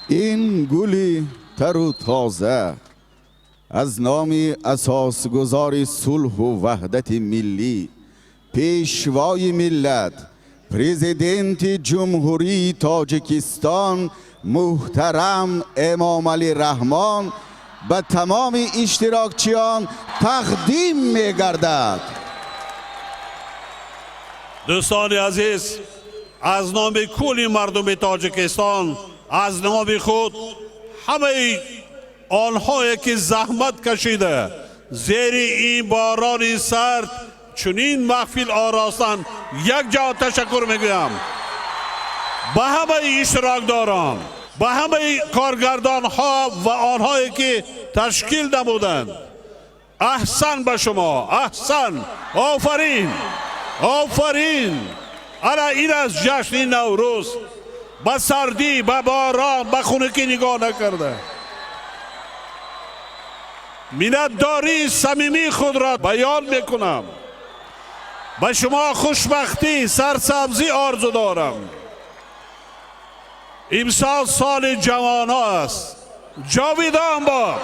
Ин гули тару тоза аз номи асосгузори сулҳу ваҳдати миллӣ, Пешвои миллат, Президенти Ҷумҳурии Тоҷикистон муҳтарам Эмомалӣ Раҳмон ба тамоми иштирокчиён тақдим мегардад. Дӯстони азиз, аз номи кулли мардуми Тоҷикистон, аз номи худ, ҳамаи онҳое ки заҳмат кашида зери ин борони сард чунин маҳфил оростанд, якҷо ташаккур мегӯям ба ҳамаи иштирокдорон, ба ҳамаи коргардонҳо ва онҳое ки ташкил намуданд. Аҳсан ба шумо, аҳсан, офарин, офарин! Ана ин аст ҷашни Наврӯз. Ба сардӣ, ба борон, ба хунукӣ нигоҳ накарда, миннатдории самимии худро баён мекунам. Ба шумо хушбахтӣ, сарсабзӣ орзу дорам. Имсол соли ҷавонон аст. Ҷовидон бод,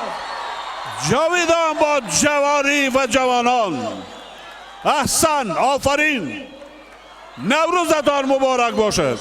ҷовидон бод ҷавонӣ ва ҷавонон! Аҳсан, офарин! Наврӯзатон муборак бошад!